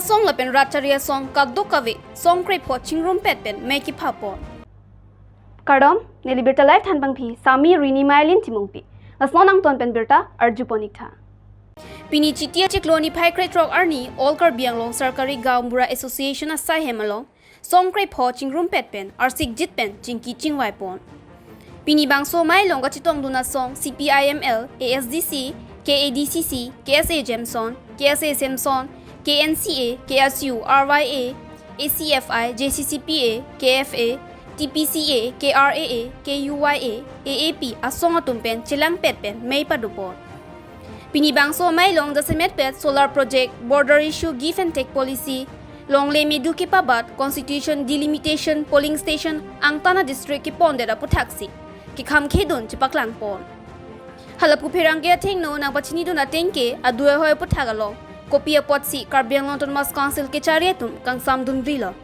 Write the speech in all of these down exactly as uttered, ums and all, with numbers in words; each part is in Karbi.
Song lapen rat chari asong kadokave song krepho chingrumpet pen mei kepha pon. Kardom, neli Birta Live thanbangpi Sami Rini Mailin Timungpi. Lasnon angton pen birta arjupon iktha. Pini Chiti achiklo niphai krethrok arni All Karbi Anglong Sarkari Gaonbura Association asaihem along song krepho chingrumpet pen arsik jit pen chingki chingvai pon. Pini bangso amei along kachetongdun asong C P I M L, A S D C, K A D C C, K S A Jemson, K S A Semson, K N C A, K S U, R Y A, A C F I, J C C P A, K F A, T P C A, K R A A, K U Y A, A A P asong atum pen chelangpet pen mei pado pon. Pini bangso amei along jasemetpet solar project, border issue, give and take policy, longle medu kepabat, constitution, delimitation, polling station angtan adistrict kepondet aputhaksi kekham khedun chepaklang pon. Halapu pherangke athengno nangpachinidun ateng ke adu ahoi aputhak along kopi apotsi Karbi Anglong Autonomous Council kechari atum kangsamdunrilo.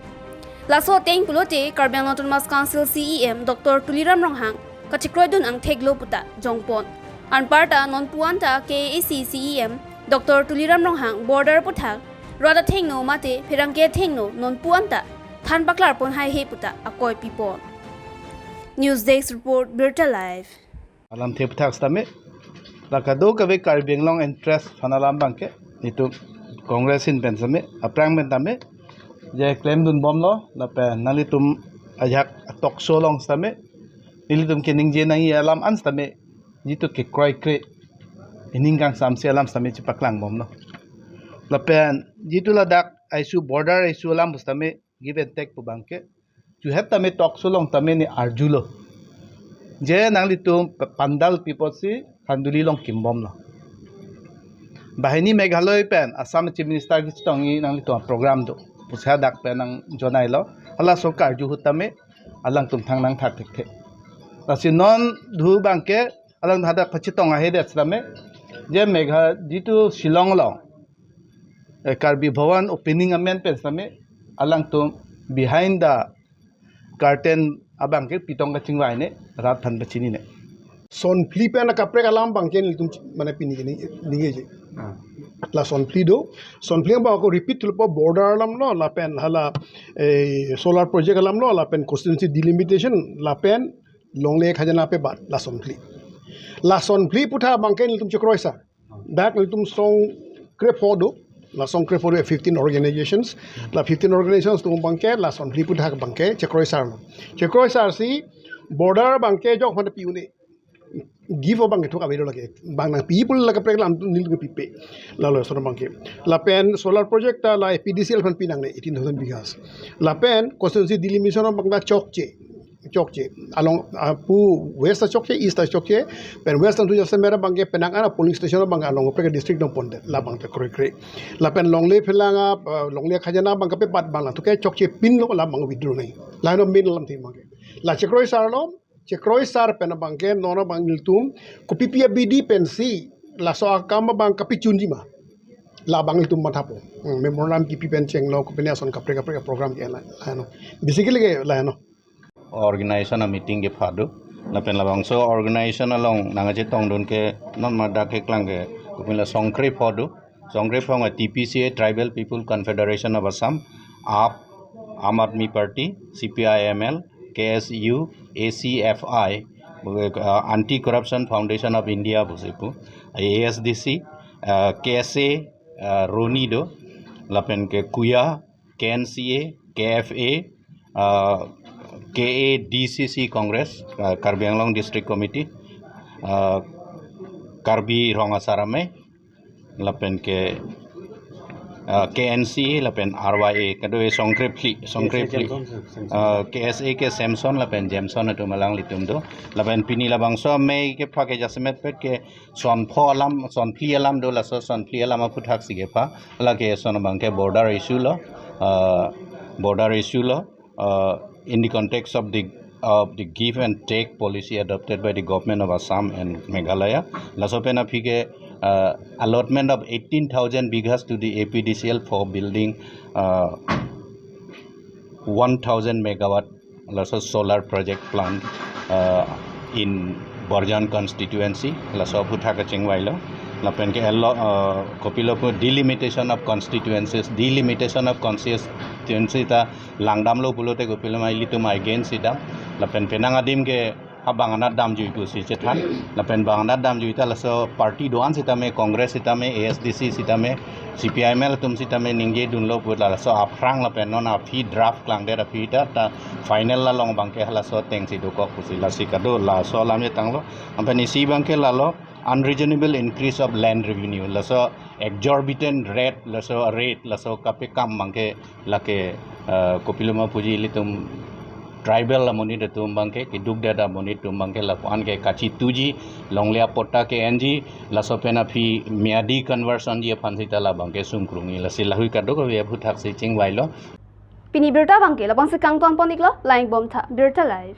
Laso ateng pulote Karbi Anglong Autonomous Council C E M Doctor Tuliram Ronghang kachekroidun angtheklo puta jongpon. Anparta nonpu anta K A A C C E M Doctor Tuliram Ronghang border aputhak rat athengno mate pherangke athengno nonpu anta than paklar pon haihe puta akoi pipon. News Desk Report, Birta Live. Alamthe aputhak sitame, la kadokave Karbi Anglong interest aphan alam abangke, itum Congress ahin pen sitame, aphrang pen tame, je klemdunbomlo, lapen nanglitum ajak talk show along sitame, nelitum keningje nangji alam an sitame, jitu kekroikre, ining kangsamse alam sitame chepaklangbomlo. Lapen jitu ladak issue, border issue alam sitame, give and take pu abangke, chuhet tame talk show along tame ne arjulo. Je nanglitum pandal pi apotsi Khanduli along kimbomlo. Banghini Meghalaya pen Assam Chief Minister kachetongji nanglitum program do pusi hadak pen nangjonailo. Halaso karju ahut tame alangtum thangnang thak thekthe. Lasi non dhu abangke alang hadak pachetong ahedet sitame, je Megha jitu Shillong along, eh, Karbi Bhawan opening amen pen sitame, alangtum behind the curtain abangke pitong kachingvaine, rat aphan pachinine. Sonphli pen akaprek alam abangke nelitum chi-, mane pini kini ningjeje. Ah. La sonphli do, sonphli abang ako repeat thulo, border alamlo, lapen hala, eh, solar project alamlo, lapen constituency delimitation, lapen longle khajana pebat, la sonphli. La sonphli aputhak abangke nelitum chekroisar. Dak nelitum song krepho do, la song krepho do fifteen organizations, la fifteen organizations atum abangke, la sonphli aputhak abangke chekroisarlo. Chekroisarsi border abangke jok mana pi un-e. Give abangke thok avedo lake. Bang nangpi pulo lake kaprek alam nelitum pipe. Lalo sono abangke. Lapen solar project ta la A P D C L aphan pinangne eighteen thousand bighas. Lapen constituency delimitation abang ta chokche. Chokche. Along, ah, pu west ta chokche, east ta chokche. Pen west ta tu jasemet abangke penang ana polling station abang along kaprek district dong pondet. Labang ta kroikre. Lapen longle phelang a, ah, longle khajana abang kapebat abang la. Tu ke chokche pinlo labang withdraw nai. Laheno main alamthe abangke. La chekroisarlo, chekroisar pen abangke non abang nelitum kopipi abidi pensi laso akam abang kapachunji ma. Labang nelitum mathapo. Hmm, memorandum kipi pen chenglo, kopine ason kaprek kaprek program ke la, laheno. Basically ke laheno. Organization a meeting kepha do. Lapen labangso organization along nangkachetongdun ke non madak keklang ke kopine la song krepho do. Song krepho abang T P C A, Tribal People Confederation of Assam, A A P, Aam Aadmi Party, C P I M L, K S U, A C F I, uh, Anti Corruption Foundation of India pusi pu, A S D C, uh, K S A, uh, Roni do, lapen ke Kuya, K N C A, K F A, uh, K A D C C Congress, uh, Karbi Anglong District Committee, uh, Karbi Rong Asar Amei, lapen ke, uh, K N C A, lapen R Y A, kado song krephli, song krephli. Uh, K S A ke Semson, lapen Jameson atum alanglitum do. Lapen pini labangso amei kepha ke jasemetpet ke sonpho alam, sonphli alam do, laso sonphli alam aphuthaksi kepha. Lake son abangke border issue lo, uh, border issue lo, uh, in the context of the, of the give and take policy adopted by the government of Assam and Meghalaya. Laso pen aphi ke, uh, allotment of eighteen thousand bighas to the A P D C L for building, uh, one thousand megawatt laso solar project plant, uh, in Borjan constituency, laso aphutha kachingvailo. Lapen ke elo, uh, kopilo pu delimitation of constituencies, delimitation of constituency ta langdamlo pulote kopilo ma ilitum against idam. Lapen penang adim ke ha bang anat damjui pusi chethan. Lapen bang anat damjui ta laso party do-an sitame, Congress sitame, A S D C sitame, C P I M L atum sitame ningje dunlo pu laso aphrang lapen non aphi draft klangdet aphi ta, ta final along bang ke halaso ateng si dokok pusi lasi kado laso alam chetanglo. Lapen isi bang ke lalo unreasonable increase of land revenue, laso exorbitant rate, laso rate, laso kapekam bang ke lake, uh, kopilo ma puji ilitum tribal amonit atum bang ke, keduk dada amonit atum bang ke lapuan ke kachituji, longle apatta ke-enji, laso pen aphi miyadi conversion ji aphan sita la bang ke sungkrungji, lasi lahui kadokave aphuthak si chingvailo. Pini birta bang ke labangsi kangton pon-iklo, lang-ik bomtha, Birta Live.